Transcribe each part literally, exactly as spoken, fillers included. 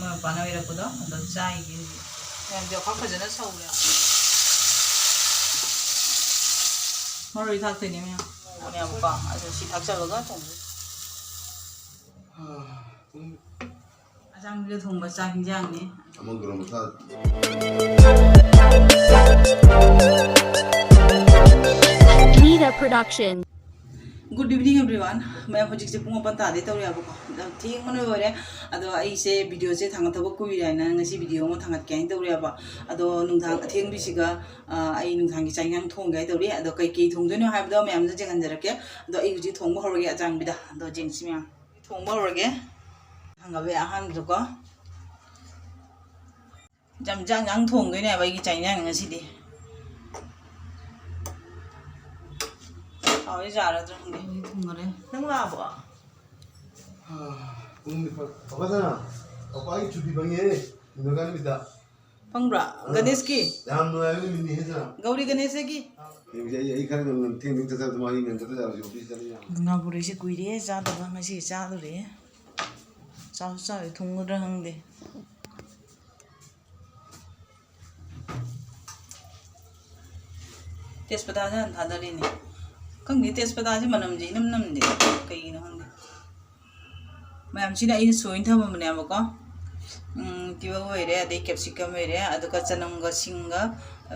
ꯅꯨꯄꯥꯅ ꯑꯣꯏꯔꯛꯄꯗꯣ ꯑꯗꯣ ꯆꯥꯏꯒꯦ ꯍꯧꯖꯤꯛ꯫ ꯃꯌꯥꯝꯁꯦ ꯑꯣꯈꯥꯛ ꯐꯖꯅ ꯁꯧꯔꯦ꯫ ꯃꯔꯣꯏ ꯊꯥꯛꯇꯣꯏꯅꯦ ꯃꯌꯥꯝ꯫ ꯉꯧꯕꯅꯦꯕꯀꯣ꯫ ꯑꯗꯣ ꯁꯤ ꯊꯥꯛꯆꯜꯂꯒ ꯊꯣꯡꯗꯣꯏꯅꯦ꯫ ꯑꯆꯥꯡꯕꯤꯒ ꯊꯣꯡꯕ ꯆꯥꯛ ꯍꯤꯟꯖꯥꯡꯅꯤ꯫ ꯑꯃ ꯒꯔꯝ ꯃꯁꯥꯂꯥ꯫ Nida Production. Good evening everyone. ꯃꯌꯥꯝ, ꯍꯧꯖꯤꯛꯁꯦ ꯄꯨꯡ ꯃꯥꯄꯟ ꯇꯥꯗꯦ ꯇꯧꯔꯦꯕꯀꯣ꯫ ꯑꯗꯣ ꯊꯦꯡꯕꯅ ꯂꯣꯏꯔꯦ꯫ ꯑꯗꯣ ꯑꯩꯁꯦ ꯚꯤꯗꯤꯑꯣꯁꯦ ꯊꯥꯡꯒꯠꯇꯕ ꯀꯨꯏꯔꯦ ꯍꯥꯏꯅ ꯉꯁꯤ ꯚꯤꯗꯤꯑꯣ ꯑꯃ ꯊꯥꯡꯒꯠꯀꯦ ꯍꯥꯏꯅ ꯇꯧꯔꯦꯕ꯫ ꯑꯗꯣ ꯅꯨꯡꯗꯥꯡ ꯑꯊꯦꯡꯕꯤꯁꯤꯒ, ꯑ, ꯑꯩ ꯅꯨꯡꯗꯥꯡꯒꯤ ꯆꯥꯛ ꯏꯟꯁꯥꯡ ꯊꯣꯡꯒꯦ ꯍꯥꯏꯅ ꯇꯧꯔꯤ꯫ ꯑꯗꯣ ꯀꯩꯀꯩ ꯊꯣꯡꯗꯣꯏꯅꯣ ꯍꯥꯏꯕꯗꯣ ꯃꯌꯥꯝꯗ ꯌꯦꯡꯍꯟꯖꯔꯛꯀꯦ꯫ ꯑꯗꯣ ꯑꯩ ꯍꯧꯖꯤꯛ ꯊꯣꯡꯕ ꯍꯧꯔꯒꯦ ꯑꯆꯥꯡꯕꯤꯗ꯫ ꯑꯗꯣ ꯌꯦꯡꯁꯤ ꯃꯌꯥꯝ꯫ ꯊꯣꯡꯕ ꯍꯧꯔꯒꯦ꯫ ꯊꯥꯡꯒꯠꯂꯦ ꯑꯍꯥꯟꯕꯗꯀꯣ꯫ ꯌꯥꯝ ꯆꯥꯛ ꯌꯥꯝ ꯊꯣꯡꯗꯣꯏꯅꯦꯕ ꯑꯩꯒꯤ ꯆꯥꯛ ꯏꯟꯁꯥꯡ ꯉꯁꯤꯗꯤ꯫ ꯍꯥꯎꯔꯤ ꯌꯥꯔꯗ꯭ꯔꯥ ꯈꯪꯗꯦ꯫ ꯑꯩ ꯊꯣꯡꯉꯔꯦ꯫ ꯅꯪ ꯂꯥꯛꯑꯕꯣ? ꯄꯨꯡ ꯅꯤꯄꯥꯜ꯫ ꯄꯥꯄꯥ ꯁꯅꯥ, ꯄꯥꯄꯥꯒꯤ ꯆꯨꯇꯤ ꯐꯪꯉꯦ ꯏꯟꯗꯤꯔꯥ ꯒꯥꯟꯙꯤꯗ꯫ ꯐꯪꯕ꯭ꯔꯥ? ꯑꯥ, ꯒꯅꯦꯁꯀꯤ? ꯌꯥꯝ ꯅꯨꯡꯉꯥꯏꯕ ꯅꯨꯃꯤꯠꯅꯤ ꯍꯦ ꯁꯅꯥ꯫ ꯒꯧꯔꯤ ꯒꯅꯦꯁꯒꯤ? ꯌꯦꯡꯁꯦ, ꯑꯩ, ꯑꯩ ꯈꯔ ꯉꯟꯅ ꯊꯦꯡ ꯊꯦꯡ ꯆꯠꯆꯕꯗ ꯃꯥꯒꯤ ꯉꯟ ꯆꯠꯇ ꯌꯥꯔꯣꯏ, ꯑꯣꯐꯤꯁ ꯆꯠꯂꯤ ꯌꯥꯝ꯫ ꯉꯥ ꯄꯨꯔꯛꯏꯁꯦ ꯀꯨꯏꯔꯦ ꯆꯥꯗꯕ, ꯉꯁꯤ ꯆꯥꯗꯣꯔꯦ꯫ ꯆꯥꯎꯁꯨ ꯆꯥꯎꯋꯦ, ꯊꯨꯝꯒꯗ꯭ꯔꯥ ꯈꯪꯗꯦ꯫ ꯇꯦꯖꯄꯇꯥꯁꯦ ꯍꯥꯟꯅ ꯊꯥꯗꯔꯤꯅꯦ꯫ ꯈꯪꯗꯦ, ꯇꯦꯖꯄꯇꯥꯁꯦ ꯃꯅꯝꯁꯦ ꯏꯅꯝ ꯅꯝꯗꯦ, ꯀꯩꯒꯤꯅꯣ ꯈꯪꯗꯦ꯫ ꯃꯌꯥꯝꯁꯤꯅ ꯑꯩꯅ ꯁꯣꯏꯅ ꯊꯝꯃꯕꯅꯦꯕꯀꯣ꯫ ꯎꯝ, ꯇꯤꯜꯍꯧ ꯂꯩꯔꯦ, ꯑꯗꯩ ꯀꯦꯞꯁꯤꯀꯝ ꯂꯩꯔꯦ, ꯑꯗꯨꯒ ꯆꯅꯝꯒ ꯁꯤꯡꯒ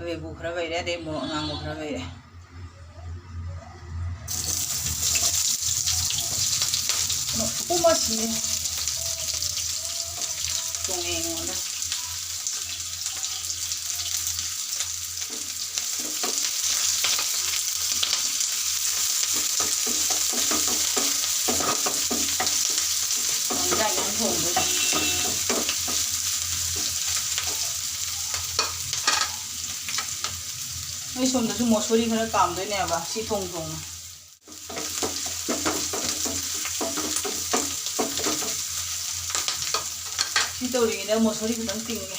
ꯂꯦꯕꯨ ꯈꯔ ꯂꯩꯔꯦ, ꯑꯗꯩ ꯃꯣꯔꯣꯛ ꯑꯉꯥꯡꯕ ꯈꯔ ꯂꯩꯔꯦ꯫ ꯎꯃ ꯁꯤꯔꯦ꯫ ꯇꯣꯡꯉꯦ ꯑꯩꯉꯣꯟꯗ꯫ ꯏꯟꯖꯥꯡ ꯌꯥꯝ ꯊꯣꯡꯗꯣꯏꯅꯦ꯫ ꯑꯩ ꯁꯣꯝꯗꯁꯨ ꯃꯣꯁꯣꯔꯤ ꯈꯔ ꯀꯥꯝꯗꯣꯏꯅꯦꯕ ꯁꯤ ꯊꯣꯡ ꯊꯣꯡꯅ꯫ ꯁꯤ ꯇꯧꯔꯤꯉꯩꯗ ꯃꯣꯁꯣꯔꯤ ꯈꯤꯇꯪ ꯇꯤꯡꯉꯦ꯫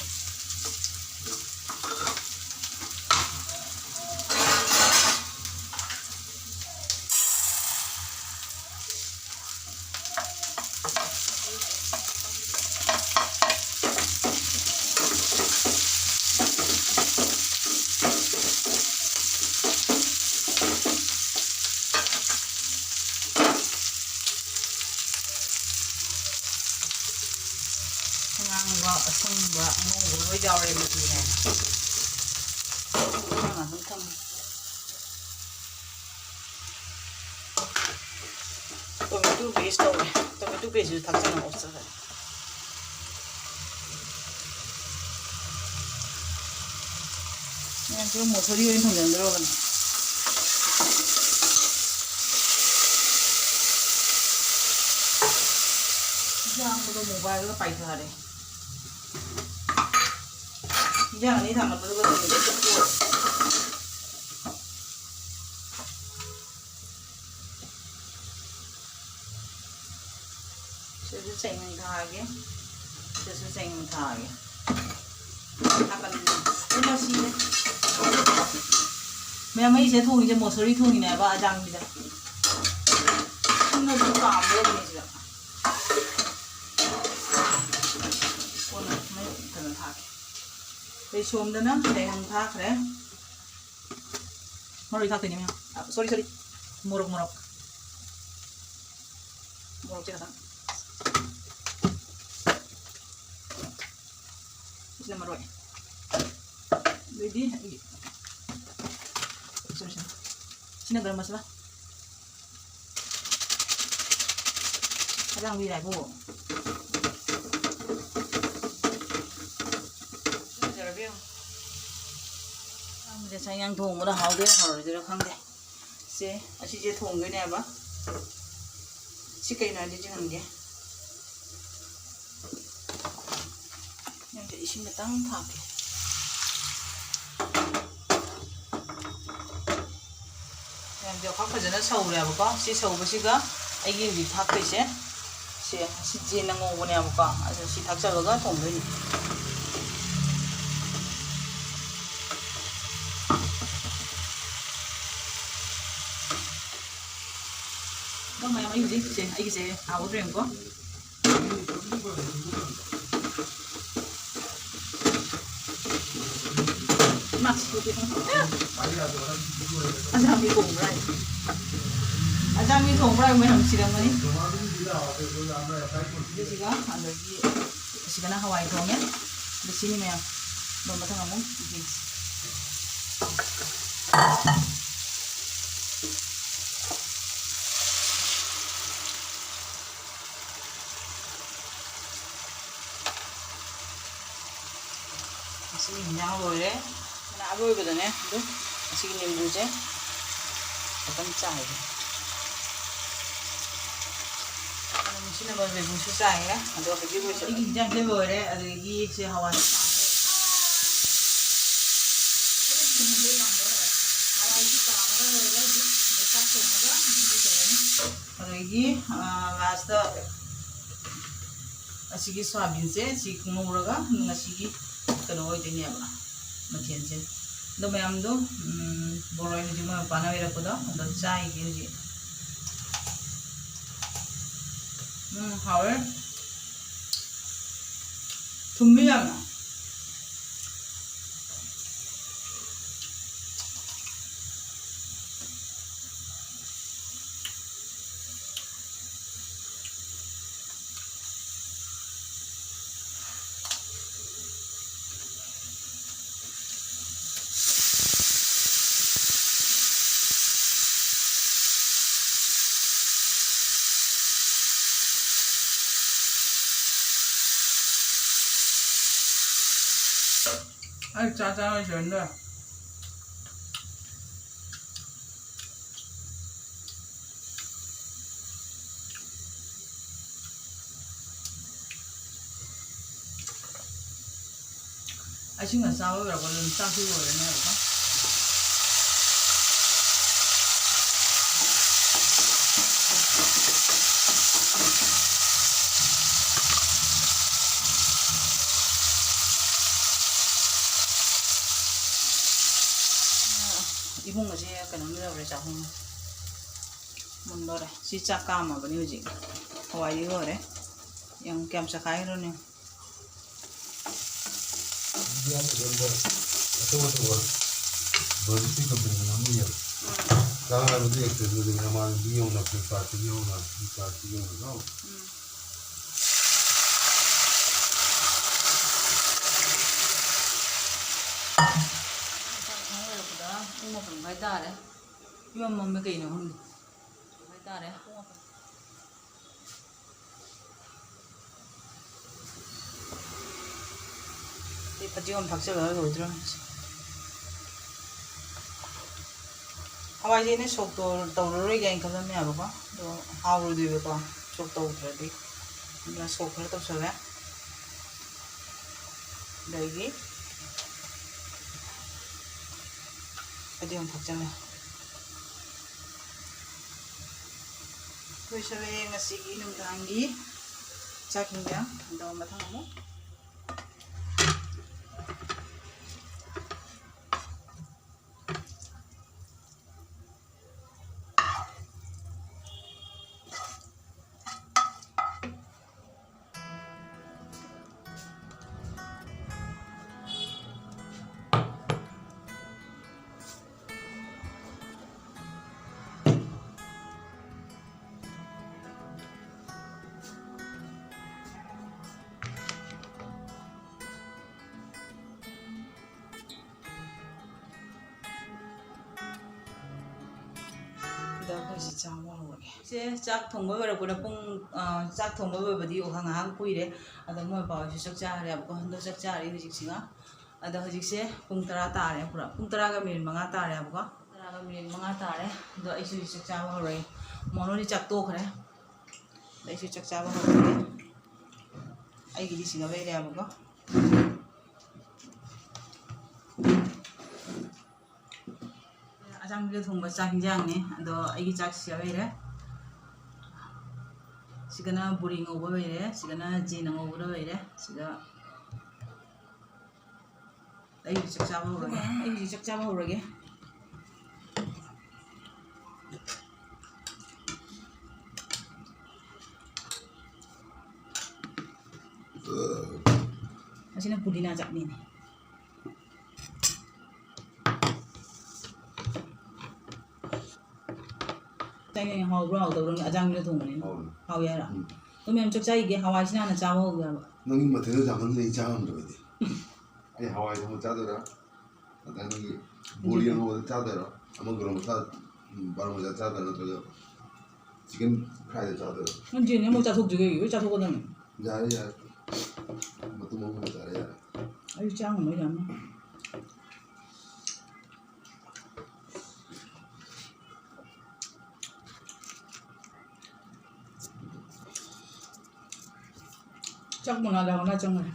ꯑꯁꯪꯕ, ꯑꯉꯧꯕ ꯂꯣꯏ ꯌꯥꯎꯔꯦ ꯃꯆꯨꯅꯦ꯫ ꯉꯥꯏꯍꯥꯛꯇꯪ ꯊꯝꯃꯨ꯫ Tomato paste ꯇꯧꯔꯦ꯫ Tomato pasteꯁꯨ ꯊꯥꯛꯆꯜꯂꯣ, ꯑꯣꯠꯆꯜꯂꯦ꯫ ꯃꯌꯥꯝꯁꯤꯕꯨ ꯃꯣꯁꯣꯔꯤ ꯑꯣꯏꯅ ꯊꯣꯡꯖꯤꯟꯗ꯭ꯔꯣꯕꯅꯦ? ꯏꯟꯖꯥꯡꯗꯣ ꯃꯣꯕꯥꯏꯜꯒ ꯄꯥꯏꯊꯔꯦ꯫ ꯏꯟꯖꯥꯡ ꯑꯅꯤ ꯊꯥꯡꯒꯠꯄꯗꯨꯒ ꯊꯣꯡꯕꯗ ꯆꯞꯄꯨꯔꯦ꯫ ꯁꯤꯗꯁꯨ ꯆꯦꯡ ꯊꯥꯒꯦ, ꯁꯤꯗꯁꯨ ꯆꯦꯡ ꯊꯥꯒꯦ꯫ ꯅꯥꯀꯟ ꯑꯩ ꯃꯁꯤꯁꯦ ꯃꯌꯥꯝ ꯑꯩꯁꯦ ꯊꯣꯡꯉꯤꯁꯦ ꯃꯣꯁꯣꯔꯤ ꯊꯣꯡꯉꯤꯅꯦ ꯍꯥꯏꯕ, ꯑꯖꯥꯡꯕꯤꯗ꯫ ꯁꯨꯝꯅꯁꯨ ꯀꯥꯝꯗꯧꯕꯅꯦ ꯁꯤꯗ꯫ ꯀꯣꯟꯅ ꯃꯩ ꯀꯩꯅꯣ ꯊꯥꯒꯦ꯫ ꯑꯗꯩ ꯁꯣꯝꯗꯅ ꯂꯩꯍꯪ ꯊꯥꯈ꯭ꯔꯦ꯫ ꯃꯔꯣꯏ ꯊꯥꯛꯇꯣꯏꯅꯦ ꯃꯌꯥꯝ꯫ ꯑ, sorry, sorry꯫ ꯃꯣꯔꯣꯛ, ꯃꯣꯔꯣꯛ꯫ ꯃꯣꯔꯣꯛꯁꯦ ꯈꯇꯪ꯫ ꯁꯤꯅ ꯃꯔꯣꯏ꯫ ꯑꯗꯩꯗꯤ ꯑꯩꯒꯤ, sorry, sorry꯫ ꯁꯤꯅ ꯒꯔꯝ ꯃꯁꯥꯂꯥ꯫ ꯑꯖꯥꯡꯕꯤ ꯂꯥꯏꯕꯨ꯫ ꯐꯖꯔꯕ ꯌꯦꯡꯉꯨ꯫ ꯑꯖꯥꯡꯕꯤꯁꯦ ꯆꯥꯛ ꯏꯟꯖꯥꯡ ꯊꯣꯡꯕꯗ ꯍꯥꯎꯗꯣꯏꯔꯥ ꯍꯥꯎꯔꯣꯏꯗꯣꯏꯔꯥ ꯈꯪꯗꯦ꯫ ꯁꯦ, ꯑꯁꯤꯁꯦ ꯊꯣꯡꯗꯣꯏꯅꯦꯕ꯫ ꯁꯤ ꯀꯩꯅꯣ ꯍꯥꯏꯗꯤ ꯆꯤꯡꯍꯟꯒꯦ꯫ ꯅꯪꯁꯦ ꯏꯁꯤꯡ ꯈꯤꯇꯪ ꯊꯥꯛꯀꯦ꯫ ꯃꯌꯥꯝꯁꯦ ꯑꯩꯈꯣꯏ ꯐꯖꯅ ꯁꯧꯔꯦꯕꯀꯣ꯫ ꯁꯤ ꯁꯧꯕꯁꯤꯒ ꯑꯩꯒꯤ ꯍꯧꯖꯤꯛ ꯊꯥꯛꯇꯣꯏꯁꯦ, ꯁꯦ, ꯁꯤ ꯌꯦꯟꯅ ꯉꯧꯕꯅꯦꯕꯀꯣ꯫ ꯑꯗꯣ ꯁꯤ ꯊꯥꯛꯆꯜꯂꯒ ꯊꯣꯡꯗꯣꯏꯅꯤ꯫ ꯑꯗꯣ ꯃꯌꯥꯝ, ꯑꯩ ꯍꯧꯖꯤꯛ ꯁꯦ, ꯑꯩꯒꯤꯁꯦ ꯍꯥꯎꯒꯗ꯭ꯔꯥ ꯌꯦꯡꯉꯨꯀꯣ꯫ ꯏꯃꯥ, ꯁꯤ ꯄꯣꯠꯁꯦ ꯈꯪꯗꯦ꯫ ꯑꯖꯥꯝꯕꯤ ꯊꯣꯡꯕ꯭ꯔꯥ ꯍꯥꯏ꯫ ꯑꯖꯥꯝꯕꯤ ꯊꯣꯡꯕ꯭ꯔꯥ ꯍꯥꯏ, ꯃꯌꯥꯝ ꯁꯤꯔꯝꯃꯅꯤ꯫ ꯑꯗꯨꯁꯤꯒ ꯑꯗꯒꯤ ꯁꯤꯗꯅ ꯍꯋꯥꯏ ꯊꯣꯡꯉꯦ꯫ ꯑꯗꯨ ꯁꯤꯅꯤ ꯃꯌꯥꯝ꯫ ꯑꯗꯣ ꯃꯊꯪ ꯑꯃꯨꯛ ꯌꯦꯡꯁꯤ꯫ ꯉꯁꯤꯒꯤ ꯍꯤꯟꯖꯥꯡ ꯂꯣꯏꯔꯦ꯫ ꯑꯗꯨꯅ ꯑꯔꯣꯏꯕꯗꯅꯦ ꯑꯗꯨꯝ ꯉꯁꯤꯒꯤ ꯅꯤꯝꯕꯨꯁꯦ ꯈꯤꯇꯪ ꯆꯥꯏꯒꯦ꯫ ꯑꯗꯨꯝ ꯁꯤꯅ ꯃꯔꯨ ꯅꯤꯝꯕꯨꯁꯨ ꯆꯥꯏꯒꯦ꯫ ꯑꯗꯣ ꯍꯧꯖꯤꯛ ꯂꯣꯏꯁꯤꯜꯂꯤ꯫ ꯑꯩꯒꯤ ꯍꯤꯟꯖꯥꯡꯁꯦ ꯂꯣꯏꯔꯦ꯫ ꯑꯗꯒꯤ ꯁꯦ ꯍꯋꯥꯏ ꯀꯥꯝꯃꯦ꯫ ꯍꯋꯥꯏꯁꯤ ꯀꯥꯝꯃꯒ ꯂꯣꯏꯔꯦ ꯍꯧꯖꯤꯛ꯫ ꯑꯗꯩ ꯆꯥꯛ ꯊꯣꯡꯉꯒ ꯑꯗꯨꯝ ꯂꯣꯏꯁꯤꯜꯂꯅꯤ꯫ ꯑꯗꯒꯤ, ꯑꯥ, ꯂꯥꯁꯇ ꯑꯁꯤꯒꯤ ꯁꯣꯌꯥꯕꯤꯟꯁꯦ ꯁꯤ ꯉꯧꯔꯒ ꯉꯁꯤꯒꯤ ꯀꯩꯅꯣ ꯑꯣꯏꯗꯣꯏꯅꯦꯕ, ꯃꯊꯦꯜꯁꯦ꯫ ꯑꯗꯣ ꯃꯌꯥꯝꯗꯣ, ꯎꯝ, ꯕꯣꯔꯣꯏ ꯍꯧꯖꯤꯛ ꯃꯣꯏ ꯃꯄꯥꯅ ꯑꯣꯏꯔꯛꯄꯗꯣ ꯑꯗꯣ ꯆꯥꯏꯒꯦ ꯍꯧꯖꯤꯛ꯫ ꯎꯝ, ꯍꯥꯎꯋꯦ꯫ ꯊꯨꯝꯃꯤ ꯌꯥꯝꯅ꯫ ꯑꯩ ꯆꯥ ꯆꯥ ꯂꯣꯏꯁꯤꯟꯗꯣꯔꯦ꯫ ꯑꯁꯤꯅ ꯆꯥꯕ ꯂꯣꯏꯔꯛꯄꯗ ꯑꯗꯨꯝ ꯆꯥꯛꯁꯨ ꯂꯣꯏꯔꯅꯦꯕꯀꯣ꯫ ꯏꯕꯨꯡ ꯑꯁꯤ ꯀꯩꯅꯣꯝ ꯌꯧꯔꯦ, ꯆꯥꯛꯈꯨꯝ ꯃꯨꯟꯗꯣꯔꯦ꯫ ꯁꯤ ꯆꯥꯛ ꯀꯥꯝꯃꯕꯅꯤ ꯍꯧꯖꯤꯛ꯫ ꯍꯋꯥꯏꯗꯤ ꯂꯣꯏꯔꯦ꯫ ꯌꯦꯡꯉꯨ ꯀꯌꯥꯝ ꯆꯈꯥꯏꯈ꯭ꯔꯣꯅꯦ꯫ ꯏꯟꯗꯤꯌꯥ ꯂꯦꯚꯦꯜꯗ ꯑꯆꯧ ꯑꯆꯧꯕ ꯂꯣꯖꯤꯁꯇꯤꯛ ꯀꯝꯄꯦꯅꯤ ꯑꯃꯅꯦꯕ꯫ ꯎꯝ꯫ ꯀꯅꯥꯅꯣꯗꯤ ꯑꯦꯛꯁꯦꯁ ꯂꯩꯕꯅꯦ, ꯃꯥꯅ ꯃꯤ ꯌꯧꯅ, ꯐ꯭ꯂꯤꯞꯀꯥꯔꯠꯇꯒꯤ ꯍꯧꯅ, ꯐ꯭ꯂꯤꯞꯀꯥꯔꯠꯇꯒꯤ ꯍꯧꯅ ꯀꯣ꯫ ꯎꯝ꯫ ꯄꯨꯡ ꯃꯥꯄꯟ ꯃꯈꯥꯏ ꯇꯥꯔꯦ꯫ ꯏꯃꯝ ꯃꯝꯃꯦ, ꯀꯩꯅꯣ ꯈꯪꯗꯦ꯫ ꯍꯥꯏꯇꯥꯔꯦ꯫ ꯑꯩ ꯐꯗꯤꯒꯣꯝ ꯊꯥꯛꯆꯜꯂꯒ ꯂꯣꯏꯗ꯭ꯔꯣ꯫ ꯍꯋꯥꯏꯁꯦ ꯑꯩꯅ ꯁꯣꯛ ꯇꯧ-, ꯇꯧꯔꯔꯣꯏꯒꯦ ꯍꯥꯏꯅ ꯈꯜꯂꯝꯃꯦꯕꯀꯣ, ꯑꯗꯣ ꯍꯥꯎꯔꯣꯏꯗꯣꯏꯕꯀꯣ ꯁꯣꯛ ꯇꯧꯗ꯭ꯔꯗꯤ꯫ ꯑꯗꯨꯅ ꯁꯣꯛ ꯈꯔ ꯇꯧꯁꯜꯂꯦ꯫ ꯑꯗꯒꯤ ꯐꯗꯤꯒꯣꯝ ꯊꯥꯛꯆꯜꯂꯦ꯫ ꯂꯣꯏꯁꯜꯂꯦ ꯉꯁꯤꯒꯤ ꯅꯨꯡꯗꯥꯡꯒꯤ ꯆꯥꯛ ꯍꯤꯟꯖꯥꯡ꯫ ꯑꯗꯣ ꯃꯊꯪ ꯑꯃꯨꯛ ꯑꯗ ꯑꯩꯈꯣꯏꯁꯤ ꯆꯥꯕ ꯍꯧꯔꯒꯦ꯫ ꯁꯦ ꯆꯥꯛ ꯊꯣꯡꯕ ꯂꯣꯏꯔꯛꯄꯗ ꯄꯨꯡ, ꯑ, ꯆꯥꯛ ꯊꯣꯡꯕ ꯂꯣꯏꯕꯗꯤ ꯉꯥꯏꯍꯥꯛ ꯀꯨꯏꯔꯦ꯫ ꯑꯗꯣ ꯃꯣꯏ ꯕꯥꯍꯣꯏꯁꯨ ꯆꯥꯛ ꯆꯥꯔꯦꯕꯀꯣ꯫ ꯑꯗꯣ ꯆꯥꯛ ꯆꯥꯔꯤ ꯍꯧꯖꯤꯛꯁꯤꯒ꯫ ꯑꯗꯣ ꯍꯧꯖꯤꯛꯁꯦ ꯄꯨꯡ ꯇꯔꯥ ꯇꯥꯔꯦ ꯄꯨꯔꯥ꯫ ꯄꯨꯡ ꯇꯔꯥꯒ ꯃꯤꯅꯤꯠ ꯃꯉꯥ ꯇꯥꯔꯦꯕꯀꯣ꯫ ꯇꯔꯥꯒ ꯃꯤꯅꯤꯠ ꯃꯉꯥ ꯇꯥꯔꯦ꯫ ꯑꯗꯣ ꯑꯩꯁꯨ ꯍꯧꯖꯤꯛ ꯆꯥꯛ ꯆꯥꯕ ꯍꯧꯔꯒꯦ꯫ ꯃꯣꯅꯣꯗꯤ ꯆꯥꯛ ꯇꯣꯛꯈ꯭ꯔꯦ꯫ ꯑꯗꯣ ꯑꯩꯁꯨ ꯆꯥꯛ ꯆꯥꯕ ꯍꯧꯔꯒꯦ꯫ ꯑꯩꯒꯤꯗꯤ ꯁꯤꯗ ꯂꯩꯔꯦꯕꯀꯣ꯫ ꯑꯆꯥꯡꯕꯤꯗ ꯊꯣꯡꯕ ꯆꯥꯛ ꯍꯤꯟꯖꯥꯡꯅꯦ꯫ ꯑꯗꯣ ꯑꯩꯒꯤ ꯆꯥꯛꯁꯤ ꯁꯤꯗ ꯂꯩꯔꯦ꯫ ꯁꯤꯒꯅ ꯕꯨꯔꯤ ꯉꯧꯕ ꯂꯩꯔꯦ, ꯁꯤꯒꯅ ꯖꯦꯟ ꯑꯉꯧꯕꯗ ꯂꯩꯔꯦ꯫ ꯁꯤꯒ ꯑꯩ ꯍꯧꯖꯤꯛ ꯆꯥꯛ ꯆꯥꯕ ꯍꯧꯔꯒꯦ꯫ ꯑꯩ ꯍꯧꯖꯤꯛ ꯆꯥꯛ ꯆꯥꯕ ꯍꯧꯔꯒꯦ꯫ ꯑꯁꯤꯅ ꯄꯨꯗꯤꯅꯥ ꯆꯠꯅꯤꯅꯦ꯫ ꯆꯥꯛ ꯌꯦꯟ ꯍꯥꯎꯕ꯭ꯔꯣ ꯍꯥꯎꯇꯕ꯭ꯔꯣ? ꯑꯆꯥꯡꯕꯤꯗ ꯊꯣꯡꯕꯅꯤꯅ꯫ ꯍꯥꯎꯋꯦ꯫ ꯍꯥꯎꯋꯦ ꯍꯥꯏꯔꯣ? ꯎꯝ꯫ ꯑꯗꯨ ꯃꯌꯥꯝ ꯆꯥꯛ ꯆꯥꯈꯤꯒꯦ, ꯍꯋꯥꯏꯁꯤꯅ ꯍꯥꯟꯅ ꯆꯥꯕ ꯍꯧꯒꯦ ꯍꯥꯏꯕ꯫ ꯅꯪꯒꯤ ꯃꯊꯦꯜꯗꯣ ꯌꯥꯝꯃꯟꯗꯅ ꯑꯩ ꯆꯥ ꯉꯝꯗ꯭ꯔꯕꯗꯤ꯫ ꯑꯩ ꯍꯋꯥꯏ ꯊꯣꯡꯕ ꯆꯥꯗꯣꯏꯔꯥ? ꯅꯠꯇ꯭ꯔꯒ ꯅꯪꯒꯤ ꯕꯣꯔꯤ ꯑꯉꯧꯕꯗ ꯆꯥꯗꯣꯏꯔꯣ? ꯑꯃ ꯒꯔꯝ ꯃꯁꯥꯂꯥ, ꯎꯝ, ꯕꯥꯔꯥ ꯃꯁꯥꯂꯥ ꯆꯥꯗꯣꯏꯔꯣ? ꯅꯠꯇ꯭ꯔꯒ ꯆꯤꯛꯀꯟ ꯐ꯭ꯔꯥꯏꯗ ꯆꯥꯗꯣꯏꯔꯣ? ꯅꯪ ꯖꯦꯅꯤ ꯑꯃꯨꯛ ꯆꯥꯊꯣꯛꯇ꯭ꯔꯤ ꯀꯩꯒꯤ? ꯂꯣꯏ ꯆꯥꯊꯣꯛꯀꯗꯕꯅꯤ꯫ ꯌꯥꯔꯦ, ꯌꯥꯔꯦ꯫ ꯃꯇꯨꯝ ꯑꯍꯨꯝ ꯆꯥꯔꯦ, ꯌꯥꯔꯦ꯫ ꯑꯩ ꯆꯥ ꯉꯝꯃꯣꯏ, ꯌꯥꯝꯅ꯫ ꯆꯥꯛ ꯃꯅꯥꯗ ꯍꯧꯅ ꯆꯪꯉꯦ꯫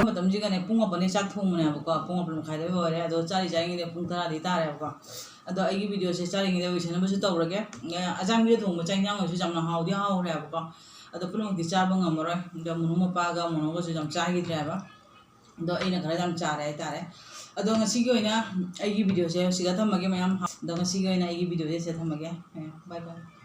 ꯃꯇꯝꯁꯤꯒꯅꯦ, ꯄꯨꯡ ꯃꯥꯄꯟꯗꯩ ꯆꯥꯛ ꯊꯣꯡꯕꯅꯦꯕꯀꯣ, ꯄꯨꯡ ꯃꯥꯄꯟ ꯃꯈꯥꯏꯗ ꯂꯣꯏꯔꯦ꯫ ꯑꯗꯣ ꯆꯥꯔꯤ ꯆꯥꯔꯤꯉꯩꯗ ꯄꯨꯡ ꯇꯔꯥꯗꯤ ꯇꯥꯔꯦꯕꯀꯣ꯫ ꯑꯗꯣ ꯑꯩꯒꯤ ꯚꯤꯗꯤꯑꯣꯁꯦ ꯆꯥꯔꯤꯉꯩꯗ ꯂꯣꯏꯁꯟꯅꯕꯁꯨ ꯇꯧꯔꯒꯦ꯫ ꯑꯦ, ꯑꯆꯥꯡꯕꯤꯗ ꯊꯣꯡꯕ ꯆꯥꯛ ꯏꯟꯖꯥꯡ ꯑꯣꯏꯔꯁꯨ ꯌꯥꯝꯅ ꯍꯥꯎꯗꯤ ꯍꯥꯎꯔꯦꯕꯀꯣ꯫ ꯑꯗꯣ ꯄꯨꯝꯅꯃꯛꯇꯤ ꯆꯥꯕ ꯉꯝꯃꯔꯣꯏ꯫ ꯑꯗꯣ ꯃꯣꯅꯣ ꯃꯄꯥꯒ ꯃꯣꯅꯣꯒꯁꯨ ꯌꯥꯝ ꯆꯥꯈꯤꯗ꯭ꯔꯦꯕ꯫ ꯑꯗꯣ ꯑꯩꯅ ꯈꯔ ꯌꯥꯝ ꯆꯥꯔꯦ ꯍꯥꯏꯇꯥꯔꯦ꯫ ꯑꯗꯣ ꯉꯁꯤꯒꯤ ꯑꯣꯏꯅ ꯑꯩꯒꯤ ꯚꯤꯗꯤꯑꯣꯁꯦ ꯁꯤꯗ ꯊꯝꯃꯒꯦ ꯃꯌꯥꯝ꯫ ꯑꯗꯣ ꯉꯁꯤꯒꯤ ꯑꯣꯏꯅ ꯑꯩꯒꯤ ꯚꯤꯗꯤꯑꯣꯁꯦ ꯁꯤꯗ ꯊꯝꯃꯒꯦ꯫ ꯑꯦ, bye bye꯫